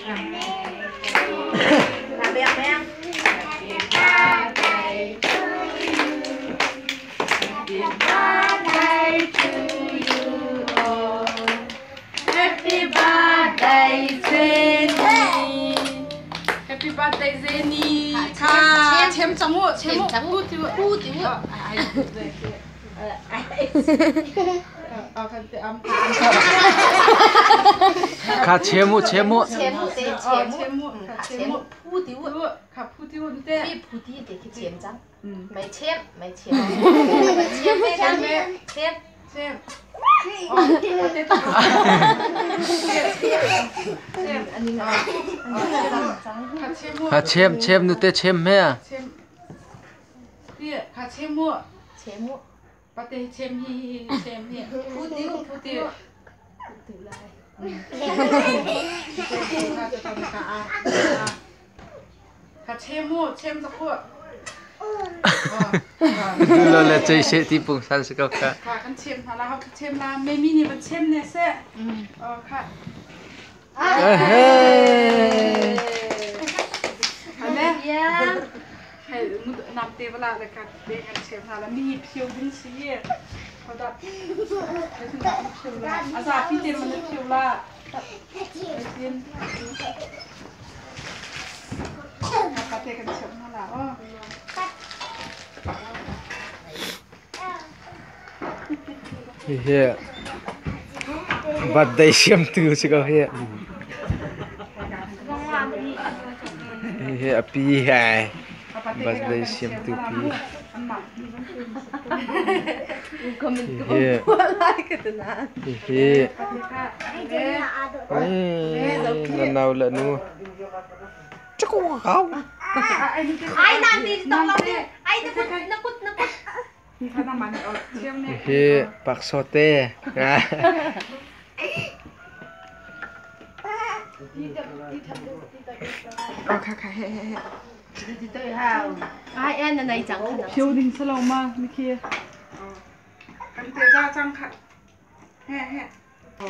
Happy birthday Jenny. Happy birthday Jenny. Kha chem chang u chem u pu ti u ti u. Kha chem u chem u. Chem u te chem u kha chem u phu ti u kha phu ti u te phu ti te khi chem chang. Mei chem mei chem chem chem chem. Kha chem chem nu te chem he. Kha chem u. Chem u. Pate chem hi hi chem hi. Phu ti u phu ti u. Kha chem u chem tak u. Dulo le chei she ti pung san si ko kha. Kha kan chem hna la kha chem la me mi nih van chem ne se. Kha. Ane. Hei nam te bala le ka te kan chem hna la mi phio ding si. Khoda. Aza pi te man phio la. Ka te kan chem hna la. Oh. Hihi birthday siamtu si ko hi. Hihi a pi he birthday siamtu pi. Hihi hihi na nau le nu. Hihi paksaw te. Phio ding si lo ma mikhi. Kan te za cang kha. He he. Pa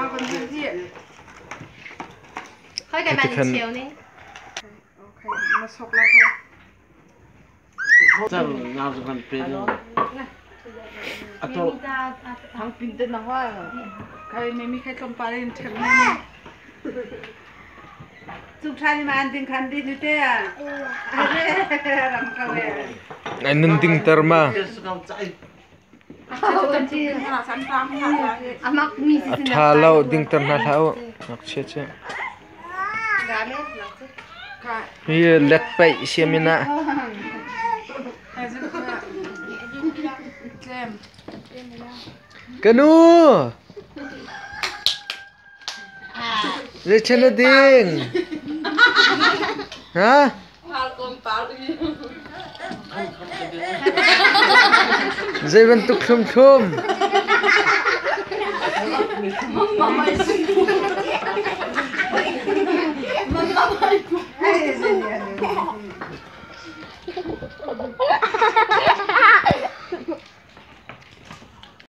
kan hi hi. Khoi kai man cheu ning. Okay, na sok la kha. Cang ngau zu kan pe ni. Ato Thang pin te na hoi. Kai me mi khai tlom pa len them ne. Cuk tha ni man ding khan di ni te a. Ram ka we. Ai nun ding ter ma. A ṭha lo ding ter hna hlah u. Ngakchia cu. Hi let paih siam in ah. Ka nu! Zeichan na ding? Ha? Zei bantuk thlum thlum?